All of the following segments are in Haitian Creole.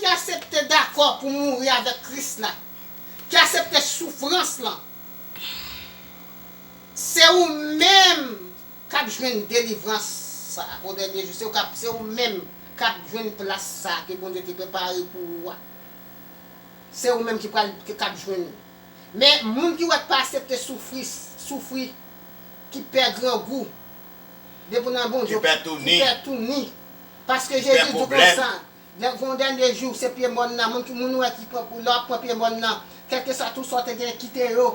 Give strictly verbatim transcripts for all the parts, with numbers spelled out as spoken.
ki aksepte dakò pou mouri avèk Kris la, ki aksepte soufrans lan, se ou menm k ap jwenn delivrans sa o dènye jou. Se ou k ap, se ou menm k ap jwenn plas sa ke Bondye te prepare pou ou a. Se ou menm ki pral, ki, k ap jwenn. Men moun ki wè k pa aksepte soufri, soufri, ki pè grangou, depi nan Bondye, ki pè touni. Ki pè touni. Paske Jezi di konsa, gen yon dènye jou, se pye mòn nan, moun ki, moun wè ki pran pou lè w ap pran pye mòn nan, kèlkeswa tout sa w te gen, kite yo.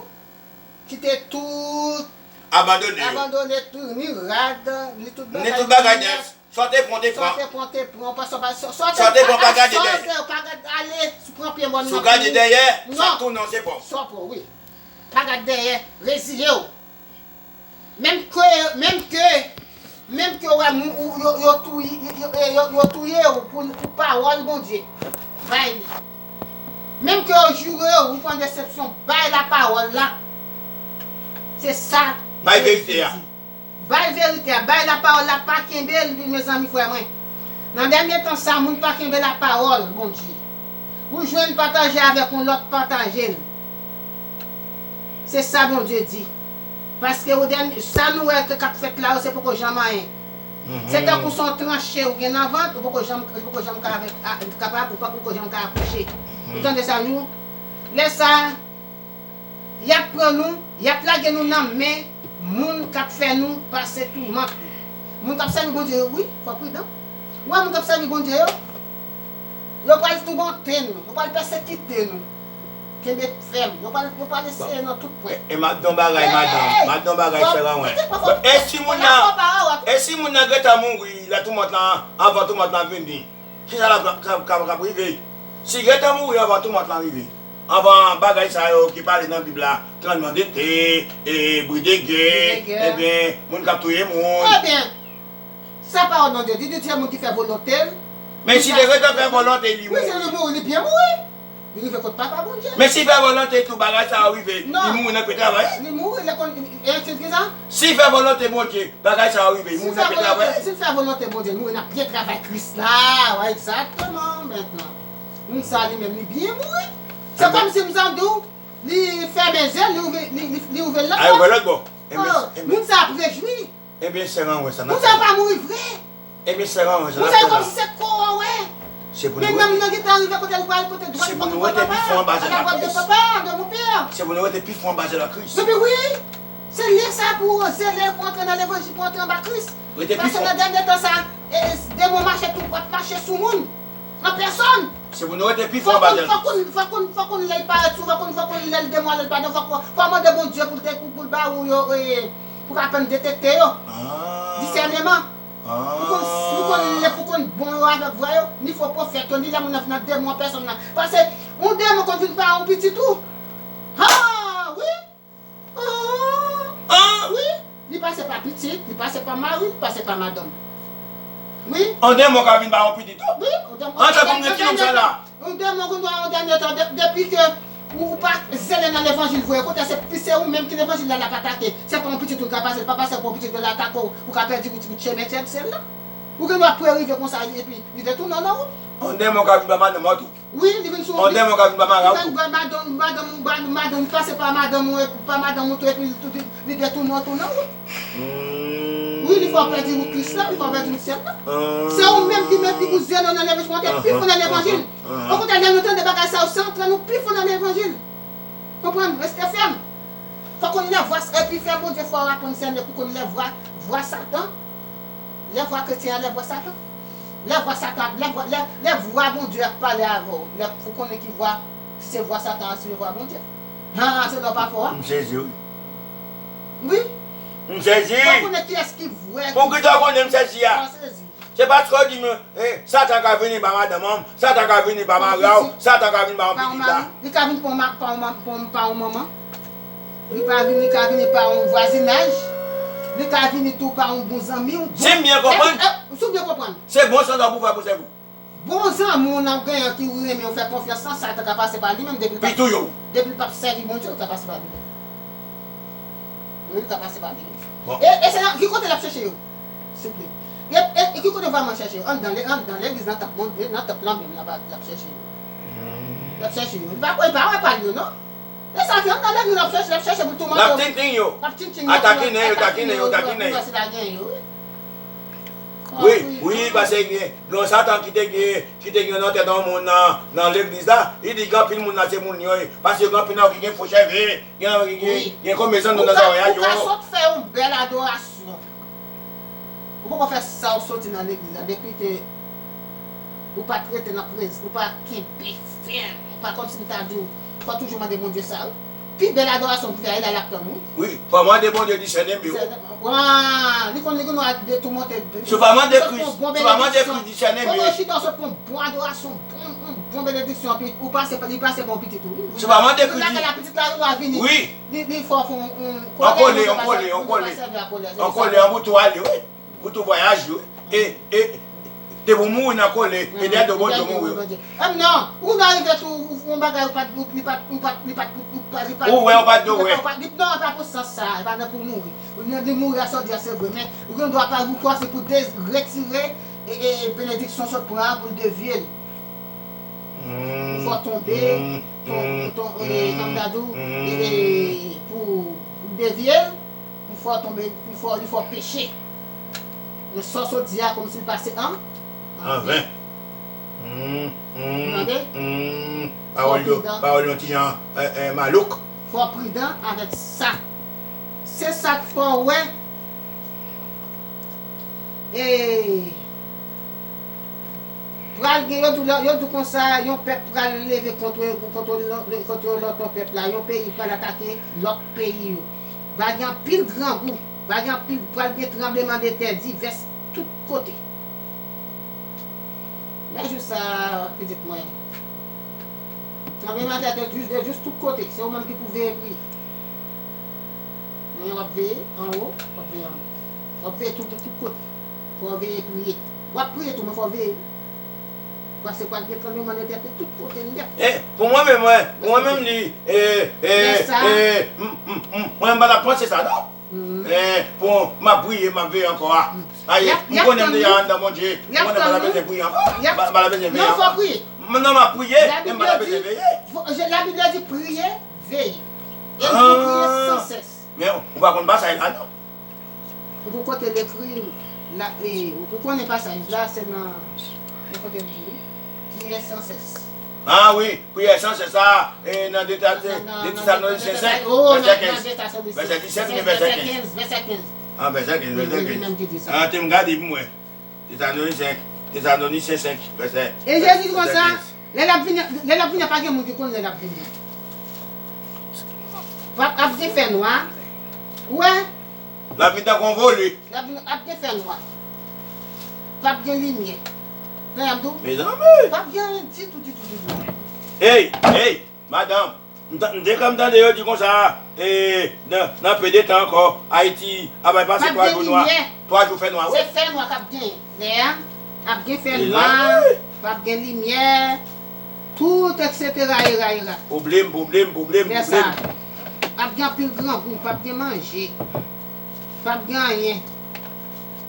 Kite tout. Abandone yo. Abandone tout, ni rad, ni tout bagay. Ni tout bagay nèf. Sa w te pran, te pran. Sa w te pran, te pran. Sa w te pran, pa gade dèyè. Sa w te pran, pa gade ale, pran pye mòn nan. Si w gade dèyè, sa tounen w se pa w. Sa w pran, wi. Pa gade dèyè, reziye w. Menm ke, menm ke, menm ke w wè moun, ou, yo, yo touye, yo, yo, yo, yo touye w pou, pou pawòl Bondye. Bay li. Menm ke yo joure w, ou pran desepsyon, bay lapawòl la. Se sa. Bay verite a. Bay verite a, bay lapawòl la, pa kenbe l, mezanmi, frè mwen. Nan dènye tan sa, moun pa kenbe lapawòl Bondye. Ou jwenn pataje avèk yon lòt, pataje l. Se sa Bondye di. Paske ou dènye, sa nou wè ke k ap fèt la yo, se poko janm anyen. Se tankou se yon tranche ou gen nan vant, ou poko janm, ou poko janm ka avèk, a, kapab, ou pa poko janm ka akouche. Ou tande sa m di w? Lè sa, y ap pran nou, y ap lage nou nan men moun k ap fè nou pase toumant yo. Moun k ap sèvi Bondye yo, wi, fò pridan. Ou wè moun k ap sèvi Bondye yo, yo pral toumante nou, yo pral pèsekite nou. Kenbe fèm, yo pral, yo pral eseye nan tout pwen. E, e m ap di w yon bagay, madanm, m ap di w yon bagay, sè Rawen. E si moun nan, e si moun nan gentan mouri, lè toumant lan, anvan toumant lan vini? Kisa l ap, k ap, k ap, k ap rive? Si gentan mouri anvan toumant lan rive, anvan bagay sa yo ki pale nan Bib la, tranblemanndete, e, bri de gè, ebyen, moun k ap touye moun. Ebyen, sa pawòl Bondye di, di se moun ki fè volonte l. Men si li gentan fè volonte li mouri. Wi, se li mouri, li byen mouri. Li rive kot Papa Bondye. Men si fè volonte tou, bagay sa yo rive, li mouri nan pye travay. Li mouri, li konn, e, e, ki sa? Si fè volonte Bondye, bagay sa yo rive, li mouri nan pye travay. Si l fè volonte Bondye, li mouri nan pye travay Kris la. Wi, egzakteman, mentnan. Moun sa li menm, li byen mouri. Se kòmsi m sa di w, li fèmen je l, li ouvè, li, li, li ouvè l lòt bò. Li ouvè lòt bò. Moun sa ap rejwi. Ebyen, sè Rawen, sa n ap fè la. Moun sa pa mouri vre. Ebyen, sè Rawen, sa n ap fè la. Moun sa kòmsi se kò a w wè. Se pou nou rete pi fon anba zèl Lakris. Se pou nou rete pi fon anba zèl Lakris. Epi wi, se lè sa pou w zele pou antre nan levanjil, pou antre anba Kris. Rete pi fon. Paske nan dènye tan sa, e, e, demon mache tou, ap mache sou moun. An pèsòn. Se pou nou rete pi fò anba zèl. Fòk ou, fòk ou, fòk ou lè l parèt sou, fòk ou, fòk ou lè l demwazèl pa nan, fòk ou, fòk ou mande Bondye pou l te, pou, pou l ba ou yo, e, pou w ka aprann detekte yo. Disèneman. Pou konn, pou konn lè, pou konn bon yo avèk vre yo, ni fo pwofèt yo, ni lè moun nan vin nan demon an pèsòn nan. Paske yon demon konn vin pa yon pitit ou. Ha, wi. An! Wi, li pase pa pitit, li pase pa mari, li pase pa madanm. Wi. Yon demon ka vin ba yon pitit tou? Wi, yon demon. An, tankou m di ki nonm sa la? Yon demon konn yon dènye tan, de-, depi ke ou, ou pa zele nan levanjil vre, kote se, se ou menm ki levanjil la, l ap atake. Se pa yon pitit ou ka pase, l pa pase pou yon pitit ou l atake w, ou ka pèdi wout, wout chemen tèt sèl la. Ou gen dwa pou rive konsa, epi li detounen w nan wout. Yon demon ka vin ba madanm ou tou? Wi, li vin sou ou. Yon demon ka vin ba mari a w tou. Li vin ba madanm, madanm, madanm, madanm, li pase pa madanm ou, pa madanm ou tou, epi li tou, li, li detounen w tou nan wout. Wi, li fè w pèdi wout Kris la, li fè w pèdi wout syèl la. Se ou menm ki mete pou zye nou nan levanjil, monte pi fon nan levanjil. Okontrè, lè nou tande bagay sa yo, sa antre nou pi fon nan levanjil. Konprann? Reste fèm. Fò konn lè vwa, epi fè Bondye fè w aprann sène pou konn lè vwa, vwa Satan. Lè vwa kretyen an, lè vwa Satan. Lè vwa Satan, lè vwa, lè, lè vwa Bondye ap pale avè w. Lè pou konnen ki vwa, si se vwa Satan an, si se vwa Bondye. Ha, se lè w pa fò a. M sezi, wi. Wi. M sezi. Fò konnen kiyès ki vre. Poukisa w konnen m sezi a? M sezi. Se paske w di m, eh, Satan ka vini pa madanm an, Satan ka vini pa mari a w, Satan ka vini pa yon pitit la. Li ka vin pa yon ma-, pa yon ma-, pa yon, pa yon manman. Li pa vini, li ka vini pa yon vwazinaj. Li ka vini tou pa yon bon zanmi w. Si m byen konprann, eh, eh, si w byen konprann. Se bon sans pou fè pou sèvi w. Bon zanmi w nan genyen ki ou renmen, ou fè konfyans lan, Satan ka pase pa li menm depi l p ap, depi l p ap sèvi Bondye, li ka pase pa li menm. Wi, li ka pase pa li menm. E, e se nan ki kote l ap chèche yo? Souple. E, e, e ki kote vrèman chèche yo? Anndan le-, anndan legliz, nan tanp Bondye, nan tanp lan menm, l ap, l ap chèche yo. L ap chèche yo. Li pa, li pa wè pa l yo, non. E sa ki anndan legliz, l ap chèche, l ap chèche pou toumante yo. L ap tintin yo. L ap tintin yo, atakinen yo, atakinen yo, atakinen yo. Pou wè si l a gen yo, wi. Wi, wi, paske gen, gen yon Satan ki te gen, ki te gen nan tèt yon moun nan, nan legliz la. Li di gen anpil moun la se moun yo ye. Paske gen anpil nan yo ki gen fo cheve, gen, gen, gen konbinezon nan zòrèy yo. Ou ka sot fè yon bèl adorasyon. Ou poko fè sa ou soti nan legliz la, depi ke ou pa t rete nan prez, ou pa kenbe fèm, ou pa kòmsi m ta di w, fò toujou mande Bondye sa, wi. Pi bèl adorasyon pou fè a, la, l ap tann, wi. Wi, fò mande Bondye disène, wi. Wan, li konn, li konn ap de tou monte. Si w pa mande Kris, si w pa mande Kris disène, wi. Kote w chita, w sot pran bon adorasyon, bon, bon, bon benediksyon, epi ou pase, li pase ba w pitit ou, wi. Si w pa mande Kris, lakay la, pitit la, li va vini. Wi. Li, li fè w fè yon, yon kole, yon kole, yon kole. Yon kole, an pou tou ale, wi. Pou tou vwayaje, wi. E, e, depi w mouri nan kole, e dèyè do Bondye w mouri. Em, non, ou nan rive tou, ou, ou, yon bagay ou pa t, ou, li pa t, ou pa t, li pa t, ou pa, li pa t, ou wè, ou pa t dwe wè. Ou pa, li, non, e pa pou sans sa, e pa nan pou mouri. Ou nan di mouri a sa w di a se vre, men ou gen dwa pa ou kwè se pou de-, retire, e, e, benediksyon sot pran an pou l devye l. Pou fè w tonbe, ton, ton, e, kòm ta di w, e, e, pou, pou devye l, pou fè w tonbe, pou fè w, li fè w peche. Nan sa w sot di a, kòmsi l pase an, an ven. An ven. Ou tande? Pawòl yo, pawòl yo ti jan, e, e, malouk. Fò w pridan avèk sa. Se sa k fè w wè, e, pral gen, yo di, yo di konsa, yon pèp pral leve kont, kont, kont lòt pèp la, yon peyi pral atake lòt peyi yo. Va gen anpil grangou, va gen anpil, pral gen tranblemanntè divès tout kote. Lè jou sa, pitit mwen, tranblemanntè te jis, de jis tout kote, se ou menm ki pou veye priye. Men w ap veye anwo, w ap veye anwo. W ap veye tout, tout kote. Fò w veye priye. W ap priye tou, men fò w veye. Paske pral gen tranblemanntè tout kote nèt. E, pou mwen menm, mwen, pou mwen menm li, e, e, e, m, m, m, mwen m pa t ap panse sa, non. E, pou m ap priye, m ap veye ankò a. Aye, m konnen m deja anndan Bondye, m konnen m pa ta bezwen priye ankò. M pa ta bezwen veye ankò. Non, fò priye. Non, m ap priye, men m pa ta bezwen veye. Labib la di, priye, veye. E m di priye san sès. Men ou pa konn pasaj la, non. Ou pou kote l ekri la, e, ou pou konnen pasaj la, se nan, nan kote l di, wi. Priye san sès. A wi, priye san sès sa, e, nan de Tesalonisen senk, vèsè kenz. Vèsè disèt oubyen vèsè kenz? Vèsè kenz. A, vèsè kenz, vèsè kenz. A, te m gade pou m wè. Tesalonisen, Tesalonisen senk, vèsè, vèsè kenz. E Jezi di konsa, lè l ap vini, lè l ap vini, pa gen moun ki konn lè l ap vini an. P ap, ap gen fènwa. Ou wè? L ap vin tankou yon vole. L ap vin, ap gen fènwa. P ap gen limyè. Tande m di w? Mezanmi! P ap gen anyen ditou, ditou, ditou. Ey, ey, madanm! M ta-, m te konn tande yo di konsa, e, nan, nan pe de tan ankò, Ayiti ap bay pase twa jou nwa. Twa jou fè nwa, wi. Se fè nwa k ap genyen. Lè a, ap gen fè nwa, p ap gen limyè, tout, etsetera, era, era. Pwoblèm, pwoblèm, pwoblèm, pwoblèm. Ap gen anpil grangou, p ap gen manje, p ap gen anyen.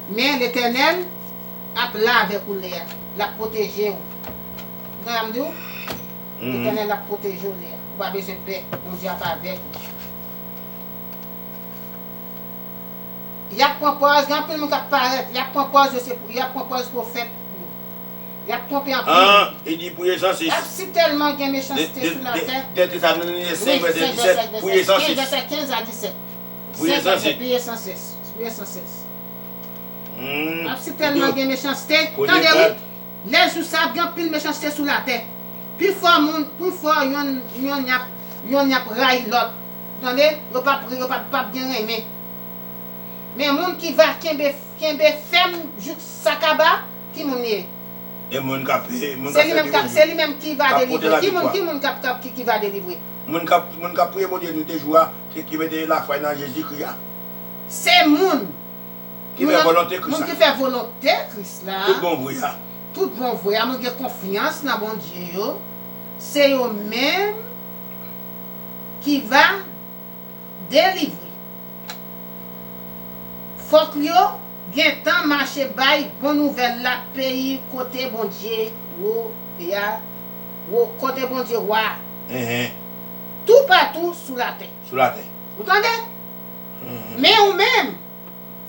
Men Letènèl ap la avèk ou lè a. L ap pwoteje w. Ou konn sa m di w? Letènèl ap pwoteje w lè a. Ou pa bezwen pè. Bondye ap avèk ou. Y ap pran pòz, gen anpil moun k ap parèt. Y ap pran pòz yo, se pou, y ap pran pòz pwofèt yo. Y ap twonpe anpil moun. An, li di priye san sès. Y ap sitèlman gen mechanste sou latè. De, de, de Tesalonisen senk, vèsè disèt, priye san sès. Vèsè kenz a disèt. Priye san sès. Priye san sès. Priye san sès. Ap sitèlman gen mechanste. Tande wi. Lè jou sa ap gen anpil mechanste sou latè. Pifò moun, pifò yonn, yonn y ap, yonn y ap rayi lòt. Tande? Yo p ap, yo p ap, p ap gen renmen. Men moun ki va kenbe, kenbe fèm jouk sa kaba, ki moun li ye? E moun k ap, e moun k ap sèvi Bondye. Se li menm k ap, se li menm ki va delivre. Ki moun, ki moun k ap, k ap, ki, ki va delivre? Moun k ap, moun k ap priye Bondye nuit e jou a, ki, ki mete lafwa nan Jezikri a. Se moun Ki fè volonte Kris la. Moun ki fè volonte Kris la. Tout bon vre a. Tout bon vre a, moun gen konfyans nan Bondye yo. Se yo menm ki va delivre. Fòk yo gentan mache bay bon nouvèl la peyi kote Bondye wo ya wo kote Bondye wa toupatou sou latè. Sou latè. Ou tande? Men ou menm,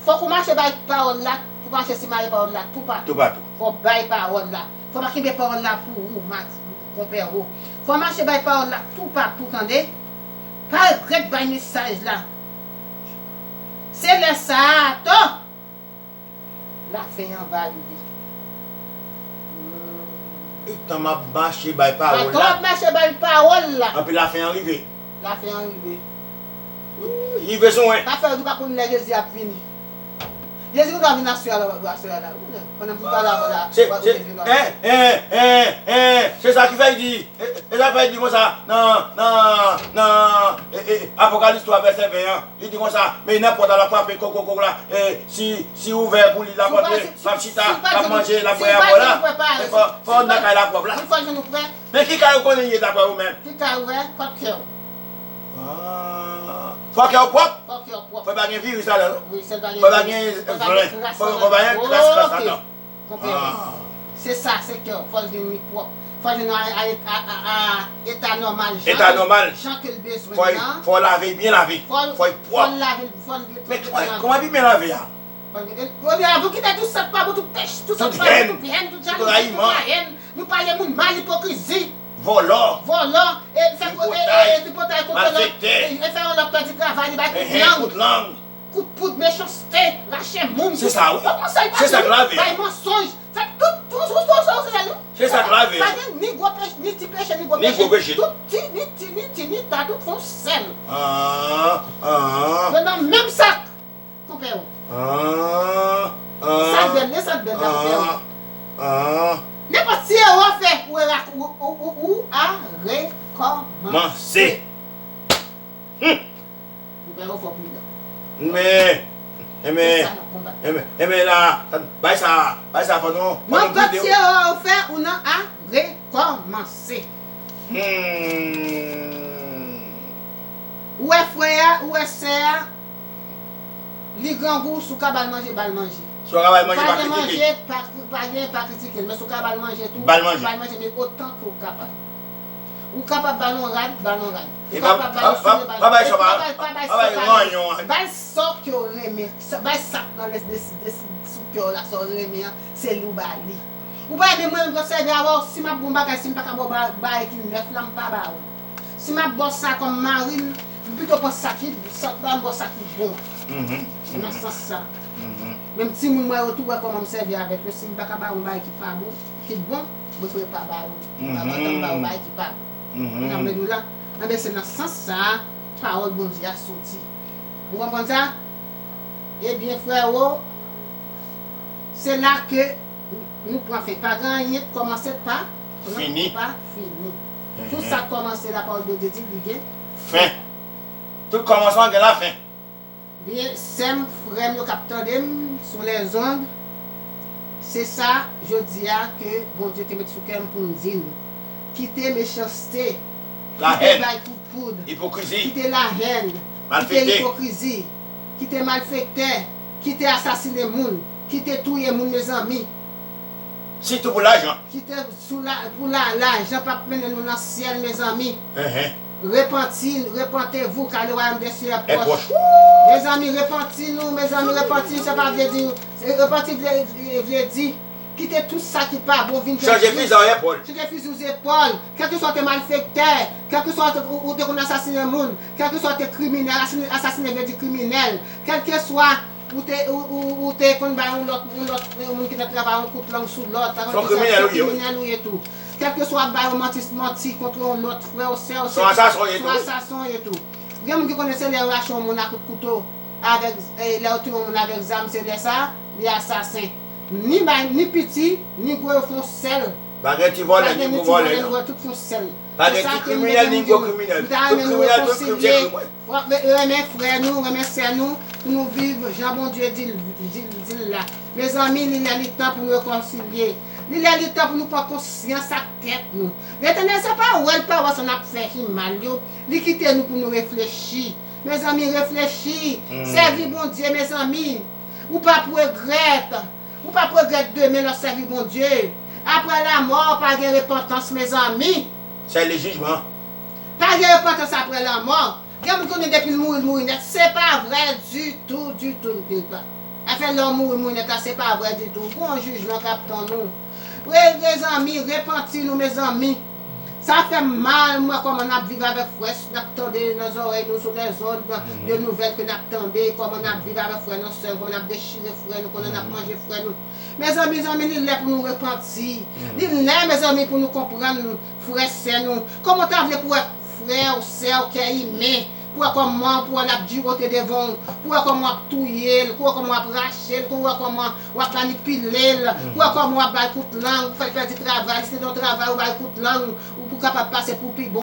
fòk ou mache bay pawòl la, pou mache simaye pawòl la toupatou. Toupatou. Fò w bay pawòl la. Fò w pa kenbe pawòl la pou ou, konpè ou. Fò w mache bay pawòl la toupatou, tande? Pa regrèt bay mesaj la. Se lè sa a atò lafen an va rive. Etan m ap mache bay pawòl la. Etan w ap mache bay pawòl la. Anpi lafen an rive. Lafen an rive. Rive sou mwen. Pa fè w di w pa konn lè Jezi ap vini. Jezi konn ap vin aswè a la, aswè a la. Pandan m fin pale avè w la, w ap wè Jezi la. Hein, hein, hein, hein. Se sa ki fè l di. E, e sa fè l di konsa nan, nan, nan e, e, Apokalips twa vèsè ven an. Li di konsa, men nenpòt la l ap frape kokokok la. E, si, si ouvè pou li, l ap antre, l ap chita, l ap manje, l ap bwè avè w la. Men fò, fò w nan kay la pwòp la. Men ki kay ou konnen l ye daprè ou menm? Ki kay ou wè? Pòt kè w. Ah. Fò kè w pwòp. Fò kè w pwòp. Fò pa gen viris ladan, non? Wi, fò pa gen viris. Fò pa gen kras ladan. Fò pa gen kras, kras ladan. Konpè? Se sa, se kè w. Fò l gen li pwòp. Fò l jwenn a, a, a, a, a eta nòmal. Eta nòmal. Jan ke l bezwen nan. Fò l lave, byen lave. Fò l, fò l lave, fò l gen tout. Men kòman, kòman pi byen lave a? Fò l gen, ou di, a, nou kite tout sa k pa bon, tout pèch, tout sa k pa bon, tout hèn, tout jalouzi, tout lahèn. Nou pale moun mal, ipokrizi. Vòlò. Vòlò. E fè tripotay, e, e, tripotay kont lòt. Malfektè. E, e fè yon lòt pèdi travay, li bay kout lang. Kout lang. Kout poud, mechanste, rache moun. Se sa, wi. Ou konsèy pa di, bay mansonj. Fè tout, tout, tout, tout, tout, tout, tout. Se sa k lave. Pa gen ni gwo peche, ni ti peche, ni gwo peche. Ni gwo peche. Tout ti, ni ti, ni ti, ni ta, tout fè yon sèl. Ah, ah. Yo nan menm sak. Konpè w. Ah, ah. Sa k bèl, men sa k bèl la, konpè w. Ah, ah. Nenpòt ti erè w fè, ou, ou, ou, ou, ou a rekòmanse. Manse. Hum. Ou gen yon fò pridan. Men, enben, enben, enben la, bay sa, bay sa fò nou, fò nou pridan. Nenpòt erè ou fè, ou nan a rekòmanse. Hmm. Ou wè frè a, ou wè sè a, li grangou, si w ka ba l manje, ba l manje. Si w ka ba l manje, pa kritike. Pa gen manje, pa, pa gen, pa kritike l. Men si w ka ba l manje tou, ba l manje. Ba l manje, men otan ke w kapab. Ou kapab ba l yon rad, ba l yon rad. Ou kapab ba l yon soulye, ba l yon soulye. Pa bay sa w pa renmen. Ba l sa w ke w renmen. Sa, bay sa k nan lès de, de, sou kè w la, sa w renmen an, se li w ba li. Ou pa renmen mwen menm k ap sèvi avè w, si m ap ba w yon bagay, si m pa ka ba w ba, bagay ki nèf la, m pa ba ou. Si m ap ba w sa kòm mari m, m pito pran sa ki, sa, ba m ba w sa ki bon. Se nan sans sa. Menm timoun mwen yo tou wè kòman m sèvi avèk yo, si m pa ka ba yo yon bagay ki pa bon, ki bon, mwen prefere pa ba yo. M pa, m pa ba yo bagay ki pa bon. Ou konprann sa m vle di w la? Anben, se nan sans sa a, pawòl Bondye a soti. Ou konprann sa? Ebyen, frèwo, se la ke nou pran fen. Pa gen anyen k kòmanse pa pran, fini. Pa fini. Tout sa k kòmanse, lapawòl Bondye di, li gen fen. Tout kòmansman gen lafen. Byen, sè m, frè m yo k ap tande m sou lèzond, se sa, jodi a, ke Bondye te met sou kè m pou m di nou. Kite mechanste, kite bay kout poud, ipokrizi, kite lahèn, kite ipokrizi, kite malfektè, kite asasinen moun, kite touye moun, mezanmi. Sitou pou lajan. Kite sou la, pou la, lajan p ap mennen nou nan syèl, mezanmi. Repanti, repentez-vous, car le royaume des cieux est proche. Mezanmi, repanti nou, mezanmi, repanti nou, sa pa vle di, repanti vle, vle di, kite tout sa ki pa bon, vin Jezi. Chanje fizi w zepòl. Chanje fizi w zepòl. Kèlkeswa w te malfektè, kèlkeswa w te, ou, ou te konn asasinen moun, kèlkeswa w te kriminèl, asasinen, asasinen vle di kriminèl, kèlkeswa ou te, ou, ou, ou te konn bay yon lòt, yon lòt, yon moun ki nan travay yon kout lang sou lòt, sa vle di se yon kriminèl ou ye tou. Kèlkeswa w ap bay yon manti, manti kont yon lòt frè w, sè w, se yon asasen w ye tou. Gen moun ki konnen se lè yo rache yon moun ak kout kouto, avèk, e, lè yo touye yon moun avèk zam, se lè sa, li asasen. Ni bay, ni piti, ni gwo, yo fè yon sèl. Pa gen ti vòlè, ni gwo vòlè, non. Tout fè yon sèl. Pa gen ti kriminèl, ni gwo kriminèl. Tout kriminèl, tout krim, se krim, wi. Fò, men, renmen frè nou, renmen sè nou, pou nou viv jan Bondye di l, di l, di l la. Mezanmi, li lè li tan pou nou rekonsilye. Li lè li tan pou nou pran konsyans ak tèt nou. Letènèl, se pa wè l pa wè sa n ap fè ki mal yo. Li kite nou pou nou reflechi. Mezanmi, reflechi. Sèvi Bondye, mezanmi. Ou p ap regrèt. Ou p ap regrèt demen lè w sèvi Bondye. Apre lanmò, pa gen repantans, mezanmi. Sèl le jijman. Pa gen repantans apre lanmò. Gen moun konnen depi l mouri, l mouri nèt. Se pa vrè ditou, ditou, ditou. Afè lè w mouri, mouri nèt la, se pa vrè ditou. Gon jijman k ap tann ou. Wi, mezanmi, repanti nou, mezanmi. Sa fè m mal, m wè kòman n ap viv avèk frè, n ap tande nan zòrèy nou sou lèzòd, de nouvèl ke n ap tande, kòman n ap viv avèk frè nou, sè nou, kòman n ap dechire frè nou, kòman n ap manje frè nou. Mezanmi, zanmi, li lè pou nou repanti. Li lè, mezanmi, pou nou konprann frè, sè nou. Kòman w ta vle pou wè frè w, sè w, kè imen, pou wè kòman, pou wè l ap diwote devan w, pou wè kòman w ap touye l, pou wè kòman w ap rache l, pou wè kòman w ap manipile l, pou wè kòman w ap ba l kout lang, pou fè l pèdi travay, si se yon travay, ou ba l kout lang, ou pou kapab pase pou pi bon.